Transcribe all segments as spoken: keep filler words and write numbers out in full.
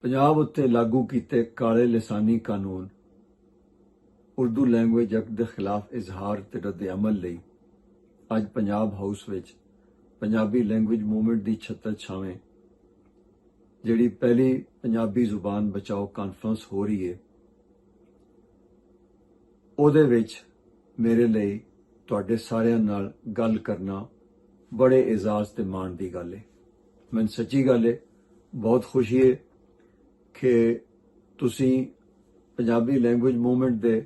پنجاب اتے لاگو کیتے کالے لسانی قانون، اردو لینگویج ایکٹ دے خلاف اظہار تے رد عمل لئی اج پنجاب ہاؤس وچ پنجابی لینگویج موومنٹ دی چھتر چھاویں، جڑی پہلی پنجابی زبان بچاؤ کانفرنس ہو رہی ہے، اودے وچ میرے لئی تہاڈے ساریاں نال گل کرنا بڑے اعزاز تے مان دی گل ہے۔ مین سچی گل ہے، بہت خوشی ہے کہ تسی پنجابی لینگویج موومنٹ دے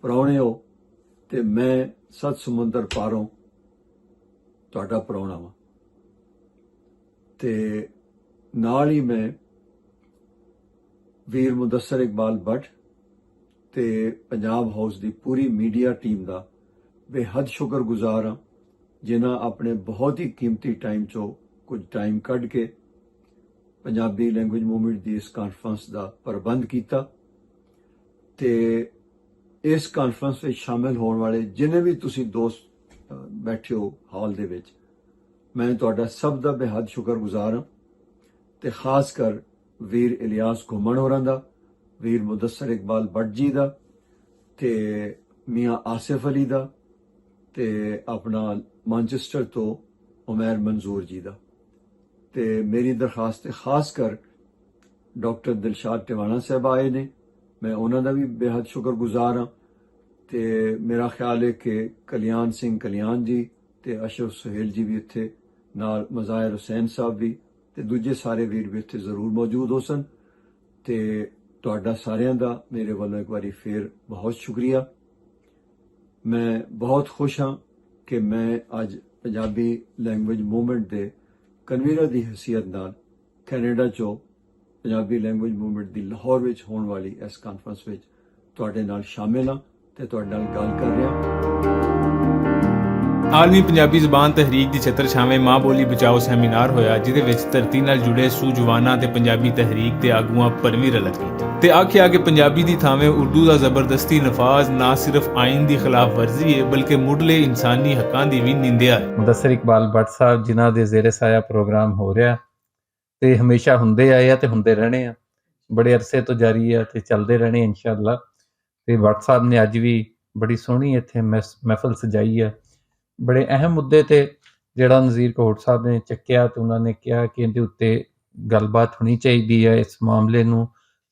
پراؤنے ہو تے میں ست سمندر پاروں تہاڈا پراؤنا واں۔ تے نال ہی میں ویر مدثر اقبال بٹ تے پنجاب ہاؤس دی پوری میڈیا ٹیم دا بے حد شکر گزار ہاں، جنہاں اپنے بہت ہی قیمتی ٹائم چو کچھ ٹائم کڈ کے پنجابی لینگویج موومنٹ دی اس کانفرنس دا پربند کیتا۔ تے اس کانفرنس وچ شامل ہون والے جنہیں بھی تسی دوست بیٹھے ہو ہال دے وچ، میں تہاڈا سب دا بے حد شکر گزار ہاں۔ تے خاص کر ویر الیاس گھمن ہوراں دا، ویر مدثر اقبال بٹ جی دا، تے میاں آصف علی دا، تے اپنا مانچسٹر تو عمیر منظور جی دا۔ تے میری درخواست خاص کر ڈاکٹر دلشاد ٹیوانہ صاحب آئے نے، میں انہاں دا بھی بے حد شکر گزار ہاں۔ تے میرا خیال ہے کہ کلیان سنگھ کلیان جی تے اشرف سہیل جی بھی اتھے، نال مظاہر حسین صاحب بھی، تے دوجے سارے ویر بھی اتھے ضرور موجود ہو سن۔ تے تہاڈا ساریاں دا میرے ولوں ایک واری فیر بہت شکریہ۔ میں بہت خوش ہاں کہ میں اج پنجابی لینگویج موومنٹ دے کنوینر دی حیثیت نال کینیڈا چو پنجابی لینگویج موومنٹ دی لاہور وچ ہون والی اس کانفرنس وچ تہاڈے نال شامل ہاں تے تہاڈے نال گل کر رہا ہاں۔ عالمی پنجابی زبان تحریک دی چھتر چھاویں ماں بولی بچاؤ سیمینار ہویا، جدے وچ دھرتی نال جڑے سوجواناں تے پنجابی تحریک دے آگواں پرویں رلت کیتی تے آکھیا کہ پنجابی دی تھاویں اردو دا زبردستی نفاذ نہ صرف آئین دی خلاف ورزی ہے بلکہ مڈلے انسانی حقاں دی وی نندیا ہے۔ مدثر اقبال بٹ صاحب جنہاں دے زیر سایہ پروگرام ہو رہا تے ہمیشہ ہوندے آئے آ تے ہوندے رہنے آ، بڑے عرصے تو جاری آ تے چلدے رہنے آ انشاءاللہ۔ تے بٹ صاحب نے اج وی بڑی سوہنی اتھے محفل سجائی آ۔ بڑے اہم مدے تے جیہڑا نذیر کہوٹ صاحب نے چکیا تے انہاں نے کہیا کہ ایہدے اتے گل بات ہونی چاہیدی اے، اس معاملے نوں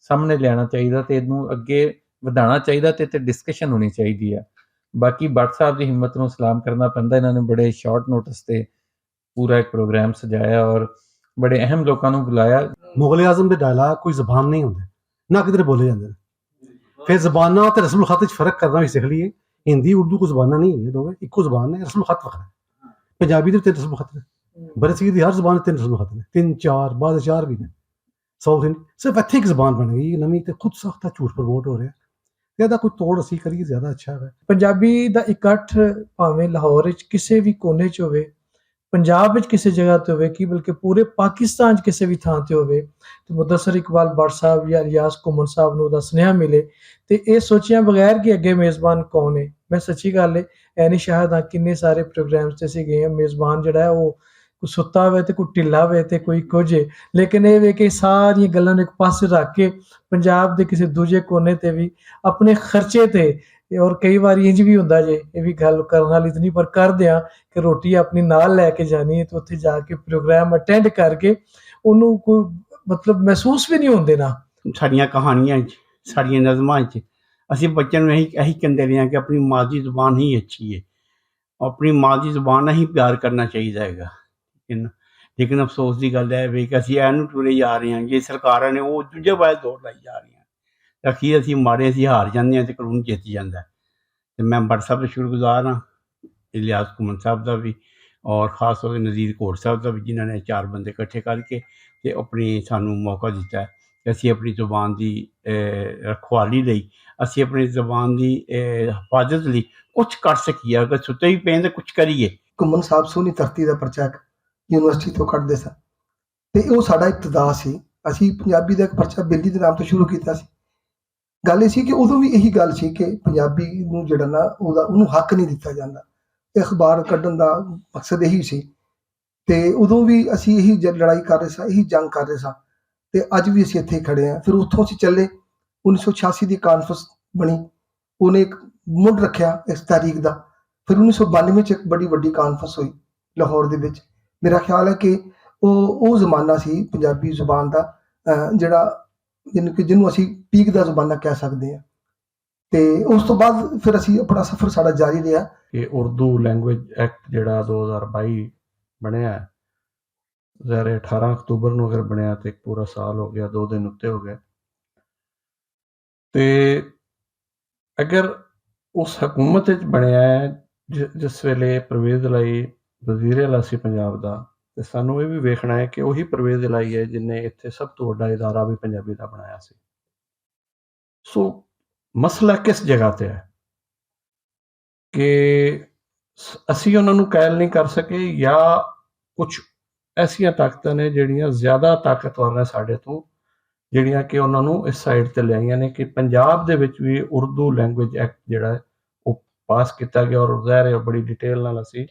سامنے لیانا چاہیدا تے ایہنوں اگے ودھانا چاہیدا تے اتھے ڈسکشن ہونی چاہیدی اے۔ باقی بٹ صاحب دی ہمت نوں سلام کرنا پیندا، انہاں نے بڑے شارٹ نوٹس تے پورا ایک پروگرام سجایا اور بڑے اہم لوکاں نوں بلایا۔ مغل اعظم دے ڈائلاگ کوئی زبان نہیں ہوندے، نہ کدھر بولے جاندے نے۔ پھر زباناں تے رسم الخط وچ فرق کرنا وی سکھ لئیے۔ ہندی اردو کوئی زباناں نہیں ہے، دوویں اکو زبان ہے، رسم الخط وکھرا ہے۔ پنجابی دے تین رسم الخط نے، برصغیر دی ہر زبان دے تین رسم الخط نے، تین چار، بعض چار بھی نے۔ ساؤتھ انڈ صرف اتھے ایک زبان بن گئی نویں تے خود ساختہ جھوٹ پروموٹ ہو رہا ہے۔ تے ایہدا کوئی توڑ اسی کریے زیادہ اچھا ہے۔ پنجابی دا اکٹھ بھاویں لاہور وچ کسے وی کونے چ ہووے، پنجاب وچ کسے جگہ تے ہووے کی بلکہ پورے پاکستان وچ کسے وی تھاں تے ہووے، تے مدثر اقبال بٹ صاحب یا الیاس گھمن صاحب نوں دا سنیہا ملے تے اے سوچیاں بغیر کہ اگے میزبان کون ہے۔ میں سچی گل ہے، اینی شاہد ہاں کنے سارے پروگرامز تے اسی گئے ہاں، میزبان جڑا ہے او کوئی ستا ہوئے تے کوئی ڈھلا ہوئے تے کوئی کچھ ہے، لیکن اے وے کہ ساریاں گلاں نوں ایک پاسے رکھ کے پنجاب دے کسے دوجے کونے تے وی اپنے خرچے تے اور کئی واری انج وی ہوندا جے، اے وی گل کرن والی تے نہیں پر کر دیاں کہ روٹی اپنی نال لے کے جانی ہے تے اتھے جا کے پروگرام اٹینڈ کر کے انہوں کوئی مطلب محسوس وی نہیں ہوندے نا۔ ساڈیاں کہانیاں وچ، ساڈیاں نظماں وچ اسی بچیاں نوں اہی اہی کہندے رہے ہاں کہ اپنی ماں دی زبان ہی اچھی ہے، اپنی ماں دی زبان ہی پیار کرنا چاہیدا ہے گا۔ لیکن لیکن افسوس دی گل ہے وی کہ اسی اینوں ٹرے جا رہے ہاں، جے سرکاراں نے او دوجے پاسے دور لائی جا رہی ہیں۔ تے اخیر اسی مارے اسی ہار جاندے ہاں تے قانون جیت جاندا ہے۔ تے میں بٹ صاحب دا شکر گزار ہاں، الیاس گھمن صاحب دا وی، اور خاص طور تے نذیر کوٹ صاحب دا وی، جنہاں نے چار بندے اکٹھے کر کے تے اپنی سانوں موقع دتا ہے کہ اسی اپنی زبان دی رکھوالی لئی، اسی اپنی زبان دی حفاظت لئی کچھ کر سکیے۔ اگر ستے وی پئے تے کچھ کریے۔ گھمن صاحب سونی ترتی دا پرچہ یونیورسٹی توں کڈ دے سن۔ تے او ساڈا ابتدا سی۔ اسی پنجابی دا اک پرچہ بلی دے نام توں شروع کیتا سی۔ گل اے سی کہ ادوں وی ایہی گل سی کہ پنجابی نوں جیہڑا نا اوہدا اونوں حق نئیں دتا جاندا۔ اخبار کڈن دا مقصد ایہی سی۔ تے ادوں وی اسی ایہی لڑائی کر رہے ساں، ایہی جنگ کر رہے ساں۔ تے اج وی اسی اتھے کھڑے ہاں۔ پھر اتھوں اسی چلے، انیس سو چھیاسی دی کانفرنس بنی، انہیں ایک مڈ رکھیا اس تحریک دا۔ پھر انیس سو بانوے چ ایک بڑی وڈی کانفرنس ہوئی لاہور دے وچ۔ میرا خیال ہے کہ او او زمانہ سی پنجابی زبان دا، جڑا جنوں کہ جنوں اسی پیک دا زمانہ کہہ سکدے ہاں۔ تے اس توں بعد پھر اسی اپنا سفر ساڈا جاری رہیا۔ کہ اردو لینگویج ایکٹ جڑا دو ہزار بائی بنیا ہے، ظاہر ہے اٹھارہ اکتوبر نوں اگر بنیا تے ایک پورا سال ہو گیا، دو دن اتے ہو گئے۔ تے اگر اس حکومت وچ بنیا ہے، جس ویلے پرویز الائی وزیر اعلیٰ سی پنجاب دا، تے سانوں ایہہ وی ویکھنا ہے کہ اوہی پرویز الائی ہے جنہیں اتھے سب توں وڈا ادارہ وی پنجابی دا بنایا سی۔ سو مسئلہ کس جگہ تے ہے؟ کہ اسی انہاں نوں قائل نہیں کر سکے، یا کچھ ایسیاں طاقتاں نے جڑیاں زیادہ طاقتور نے ساڈے توں، جڑیاں کہ انہاں نوں اس سائیڈ تے لیائیاں نے کہ پنجاب دے وچ وی اردو لینگویج ایکٹ جڑا ہے، او پاس کیتا گیا، اور ظاہر ہے بڑی ڈیٹیل نال اسی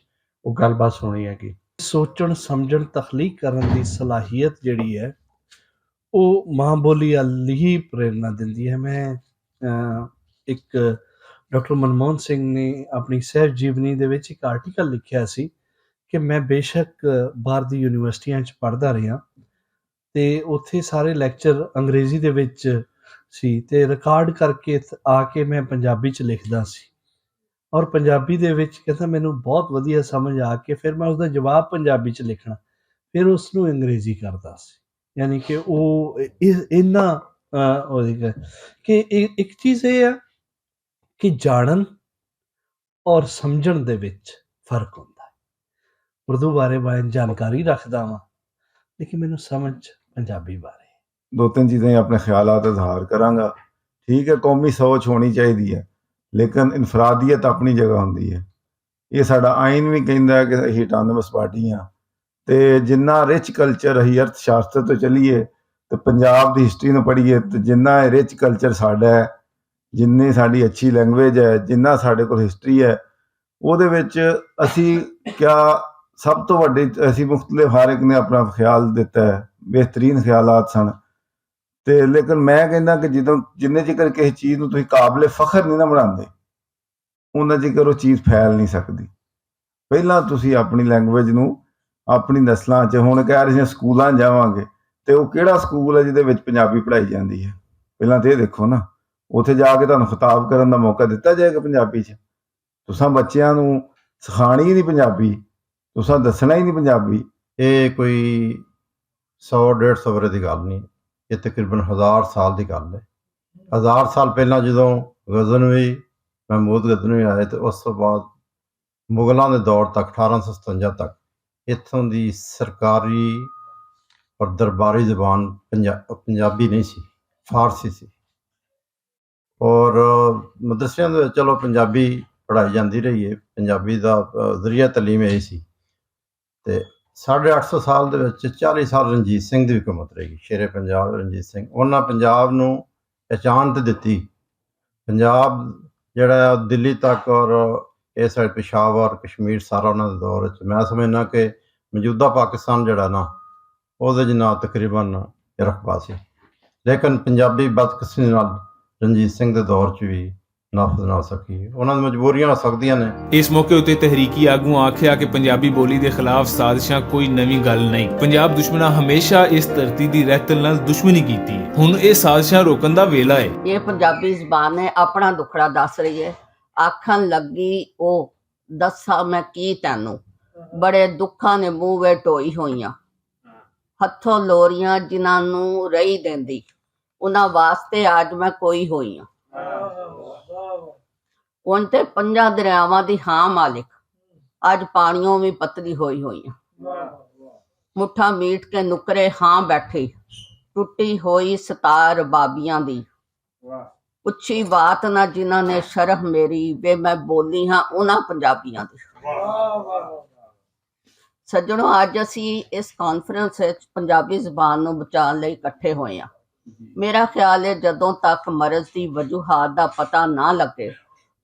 او گل بات سنی ہے کہ سوچن سمجھن تخلیق کرن دی صلاحیت جڑی ہے، او ماں بولی والی ہی پریرنا دیندی ہے۔ میں ایک ڈاکٹر منموہن سنگھ نے اپنی سہج جیونی دے وچ ایک آرٹیکل لکھیا سی کہ میں بے شک باہر دی یونیورسٹیاں وچ پڑھدا رہیا، تے اتھے سارے لیکچر انگریزی دے وچ سی، تے ریکارڈ کر کے آ کے میں پنجابی چ لکھدا سی۔ اور پنجابی دے وچ کہندا مینوں بہت ودھیا سمجھ آ کے پھر میں اس دا جواب پنجابی چ لکھنا، پھر اس نوں انگریزی کردا سی۔ یعنی کہ او اینا کہ ایک چیز ایہہ ہے کہ جانن اور سمجھن دے وچ فرق ہوندا ہے۔ اردو بارے میں جانکاری رکھدا واں، لیکن مینوں سمجھ پنجابی بارے۔ دو تین چیزاں اپنے خیالات اظہار کراں گا۔ ٹھیک ہے، قومی سوچ ہونی چاہیدی ہے، لیکن انفرادیت اپنی جگہ ہوندی ہے۔ یہ ساڈا آئین وی کہندا ہے کہ اہی اٹانومس پارٹی ہاں، تے جنہ رچ کلچر اہی ارتھ شاستر توں چلیے، تے پنجاب دی ہسٹری نوں پڑھیے، تے جنہ رچ کلچر ساڈا ہے، جنہ ساڈی اچھی لینگویج ہے، جنہ ساڈے کول ہسٹری ہے، اوہدے وچ اسی کیا سب توں وڈی اسی مختلف ہر ایک نے اپنا خیال دتا ہے، بہترین خیالات سن۔ تے لیکن میں کہنا کہ جدوں جنہیں چکر کسی چیز نوں تسی قابل فخر نہیں نہ بناندے، انہاں چکر وہ چیز پھیل نہیں سکدی۔ پہلاں تسی اپنی لینگویج نوں اپنی نسلاں چ ہن کہہ رہے سکولاں جاواں گے، تے وہ کہڑا سکول ہے جدے وچ پنجابی پڑھائی جاندی ہے؟ پہلاں تے یہ دیکھو نا، اتھے جا کے تہانوں خطاب کرن دا موقع دتا جائے گا پنجابی چ؟ تساں بچیاں نوں سکھانی ہی نہیں پنجابی، تساں دسنا ہی نہیں پنجابی۔ یہ کوئی سو ڈیڑھ سو ورے دی گل نہیں، یہ تقریباً ہزار سال دی گل ہے۔ ہزار سال پہلاں جدوں غزنوی، محمود غزنوی آئے تے اس تو بعد مغلاں دے دور تک، اٹھارہ سو ستونجا تک، اتھوں دی سرکاری اور درباری زبان پنجا-، پنجابی نہیں سی، فارسی سی۔ اور مدرسیاں دے وچ چلو پنجابی پڑھائی جاندی رہی ہے، پنجابی دا ذریعہ تعلیم اے سی۔ تے ساڑھے اٹھ سو سال دے وچ چالیس سال رنجیت سنگھ دی حکومت رہی، شیر پنجاب رنجیت سنگھ۔ انہاں پنجاب نوں پہچان تے دتی۔ پنجاب جڑا ہے دلی تک اور اے سائیڈ پشاور، کشمیر، سارا انہاں دے دور وچ۔ میں سمجھنا کہ موجودہ پاکستان جڑا نا، او دے جناح تقریباً رقبہ سی۔ لیکن پنجابی بدقسمتی نال رنجیت سنگھ دے دور چ وی نافذ نہ ہو سکی۔ انہاں دی مجبوریاں ہو سکدیاں نے۔ اس موقع اتے تحریکی آگو آکھیا کہ پنجابی بولی دے خلاف سازشاں کوئی نویں گل نہیں۔ پنجاب دشمناں ہمیشہ اس دھرتی دی رہتل نال دشمنی کیتی ہے۔ ہن اے سازشاں روکن دا ویلا ہے۔ یہ پنجابی زبان نے اپنا دکھڑا دس رہی ہے۔ آکھن لگی او دساں میں کی تینوں، بڑے دکھاں نے منہ وے ٹوئی ہوئیاں، ہتھوں لوریاں جنہاں نوں رہی دیندی، انہاں واسطے آج میں کوئی ہوئی ہاں۔ ان تے پنجاں دریاواں دی ہاں مالک، اج پانیوں وی پتلی ہوئی ہوئی ہاں۔ مٹھا میٹ کے نکرے ہاں بیٹھی، ٹٹی ہوئی ستار بابیاں دی۔ پچھی بات نہ جنہاں نے شرح میری، وے میں بولی ہاں انہاں پنجابیاں دی۔ سجنوں، اج اسی اس کانفرنس وچ پنجابی زبان نوں بچان لئی اکٹھے ہوئے ہاں۔ میرا خیال ہے جدوں تک مرض دی وجوہات دا پتہ نہ لگے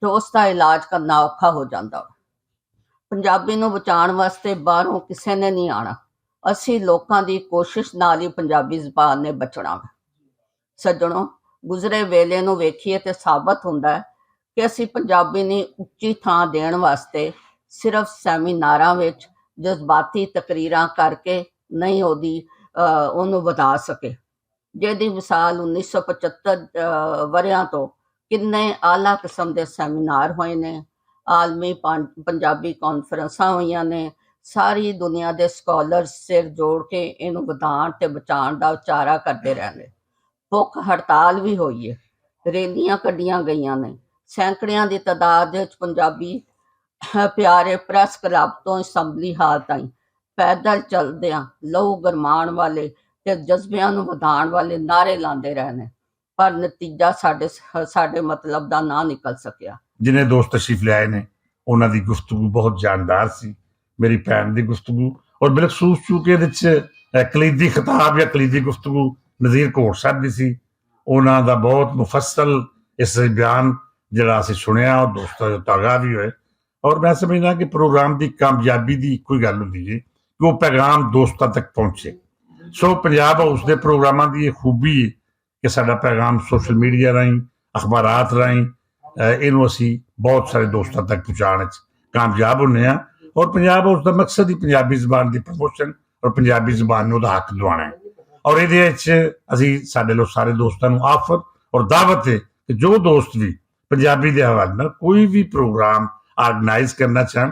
تو اس دا علاج کرنا اوکھا ہو جاندا۔ پنجابی نوں بچان واسطے باہروں کسے نے نہیں آنا، اسی لوکاں دی کوشش نال ہی پنجابی زبان نے بچنا وے۔ سجنو، گزرے ویلے نوں ویکھیے تے ثابت ہوندا ہے کہ اسی پنجابی نوں اچی تھاں دین واسطے صرف سیمیناراں وچ جذباتی تقریراں کر کے نہیں اودی اونوں ودھا سکے۔ جیہدی مثال انیس سو پچہتر وریاں توں کنے اعلی قسم دے سیمینار ہوئے نے، عالمی پنجابی کانفرنساں ہوئیاں نے، ساری دنیا دے سکالرز سر جوڑ کے اینوں ودھان تے بچان دا اچارا کردے رہندے۔ بھک ہڑتال وی ہوئی ہے، ریلیاں کڈیاں گئیاں نے، سینکڑیاں دی تعداد وچ پنجابی پیارے پریس کلب توں اسمبلی ہال تائیں پیدل چلدیاں لہو گرمان والے تے جذبیاں نوں ودھان والے نعرے لاندے رہنے، پر نتیجہ ساڈے ساڈے مطلب دا نہ نکل سکیا۔ جنہیں دوست تشریف لے آئے نے، انہاں دی گفتگو بہت جاندار سی۔ میری بھین دی گفتگو، اور بالخصوص چونکہ ادھر چ کلیدی خطاب یا کلیدی گفتگو نذیر کوٹ صاحب دی سی، انہاں دا بہت مفصل اس بیان جڑا اسی سنیا اور دوستاں جو تاغا بھی ہوئے۔ اور میں سمجھنا کہ پروگرام دی کامیابی دی کوئی گل ہوندی ہے کہ وہ پیغام دوستاں تک پہنچے۔ سو پنجاب ہاؤس دے پروگراماں دی یہ خوبی ہے کہ ساڈا پیغام سوشل میڈیا راہیں، اخبارات راہیں، اینوں اسی بہت سارے دوستاں تک پہنچان وچ کامیاب ہونے ہاں۔ اور پنجاب ہاؤس دا مقصد ہی پنجابی زبان دی پروموشن اور پنجابی زبان نوں دا حق دوانا ہے۔ اور ایہدے وچ اسی ساڈے لوگ سارے دوستاں نوں آفر اور دعوت ہے کہ جو دوست بھی پنجابی دے حوالے نال کوئی بھی پروگرام آرگنائز کرنا چاہن،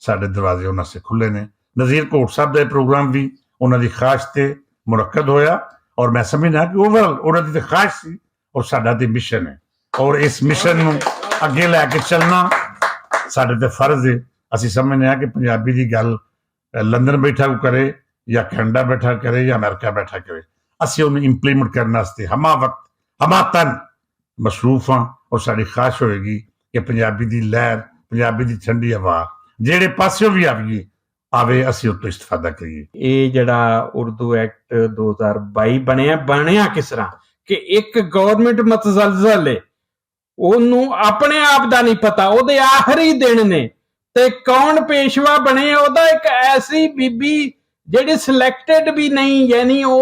ساڈے دروازے انہاں سے کھلے نے۔ نذیر کوٹ صاحب دا یہ پروگرام بھی انہاں دی خواہش تے منعقد ہویا، اور میں سمجھنا کہ اوورآل انہاں دی تے خواہش سی اور ساڈا تے مشن ہے، اور اس مشن نوں اگے لے کے چلنا ساڈے تے فرض ہے۔ اسی سمجھنے ہاں کہ پنجابی دی گل لندن بیٹھا کو کرے یا کینیڈا بیٹھا کرے یا امریکہ بیٹھا کرے، اسی انہوں امپلیمنٹ کرنے واسطے ہما وقت ہما تن مصروف ہاں، اور ساڈی خواہش ہوئے گی کہ پنجابی دی لہر، پنجابی دی ٹھنڈی ہوا جیڑے پاسوں بھی آویے، آوے اسی اتوں استفادہ کریے۔ اے جڑا اردو ایکٹ دو ہزار بائی بنیا، بنیا کس طرح کہ ایک گورنمنٹ متزلزل ہے، اونوں اپنے آپ دا نہیں پتا، او دے آخری دن نے، تے کون پیشوا بنے، او دا ایک ایسی بی بی جڑی سلیکٹڈ بھی نہیں، یعنی او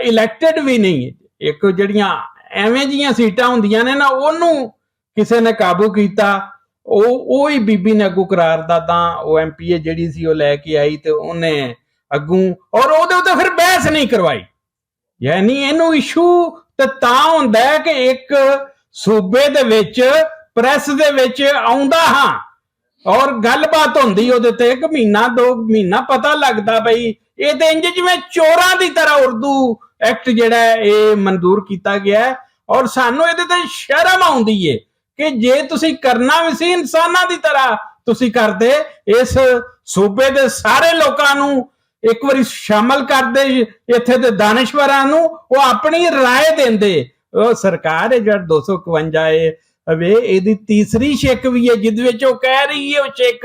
الیکٹڈ بھی نہیں۔ ایک جڑیاں ایویں جیاں سیٹاں ہوندیاں نے نا، اونوں کسے نے قابو کیتا، او اوہی بی بی نے اگوں قرار دا تاں او ایم پی اے جڑی سی او لے کے آئی تے اونے اگوں، اور او دے اتے پھر بحث نہیں کروائی۔ یعنی اینوں ایشو تے تاں ہوندا ہے کہ ایک صوبے دے وچ، پریس دے وچ آوندا ہاں، اور گل بات ہوندی او دے تے ایک مہینہ دو مہینہ پتہ لگدا بھئی، اے تے انج جویں چوراں دی طرح اردو ایکٹ جڑا ہے اے منظور کیتا گیا ہے، اور سانوں اے تے شرم آوندی ہے کہ جے تسی کرنا وی سی انساناں دی طرح، تسی کردے، اس صوبے دے سارے لوکاں نوں ایک واری شامل کردے، ایتھے دے دانشوراں نوں او اپنی رائے دیندے۔ او سرکار، اے جڑا دو سو اکونجا اے، اوے ایہدی تیسری شک وی اے جس وچ او کہہ رہی اے او شک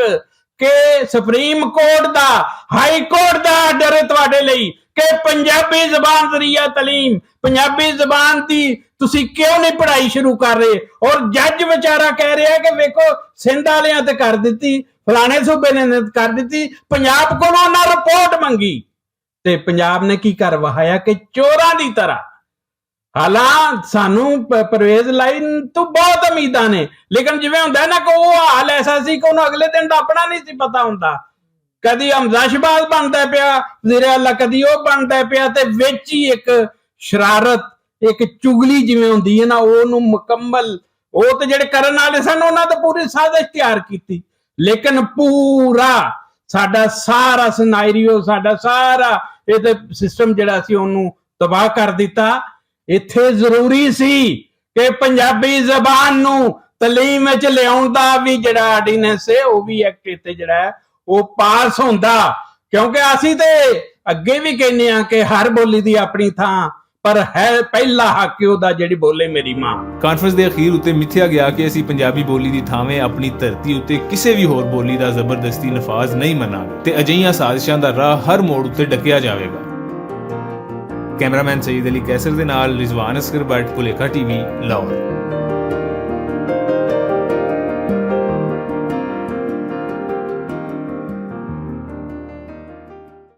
کہ سپریم کورٹ دا، ہائی کورٹ دا آرڈر اے تہاڈے لئی کہ پنجابی زبان ذریعہ تعلیم، پنجابی زبان دی تسی کیوں نہیں پڑھائی شروع کر رہے؟ اور جج وچارا کہہ رہا ہے کہ ویکھو، سندھ والیاں تے کر دتی، فلانے صوبے نے کر دتی، پنجاب کولوں انہاں رپورٹ منگی تے پنجاب نے کی کر وہایا کہ چوراں دی طرح۔ حالانکہ سانوں پرویز لائن تو بہت امیداں نے، لیکن جویں ہوندا ہے نا کہ او حال ایسا سی کہ انہوں اگلے دن دا اپنا نہیں سی پتا ہوندا۔ کدی حمزہ شہباز بندا پیا وزیر اعلیٰ، کدی او بندا پیا، تے وچ ہی ایک شرارت، ایک چگلی جویں ہوندی ہے نا، او نوں مکمل، او تے جڑے کرن والے سن انہاں تے پوری سازش تیار کیتی، لیکن پورا ساڈا سارا سنائریو، ساڈا سارا اے تے سسٹم جڑا سی اونوں تباہ کر دتا۔ ایتھے ضروری سی کہ پنجابی زبان نوں تعلیم وچ لیاؤن دا وی جڑا آرڈیننس ہے، او وی ایکٹ ایتھے جڑا ہے، او پاس ہوندا۔ کیونکہ اسی تے اگے وی کہنے ہاں کہ ہر بولی دی اپنی تھاں، پر ہے پہلا حق او دا جڑی بولے میری ماں۔ کانفرنس دے اخیر اتے متھیا گیا کہ اسی پنجابی بولی دی تھاویں اپنی دھرتی اتے کسے وی ہور بولی دا زبردستی نفاذ نہیں مناں گے تے اجہیاں سازشاں دا راہ ہر موڑ اتے ڈکیا جاوے گا۔ کیمرہ مین سید علی قیصر دے نال رضوان اصغر بٹ، بھلیکا ٹی وی، لاہور۔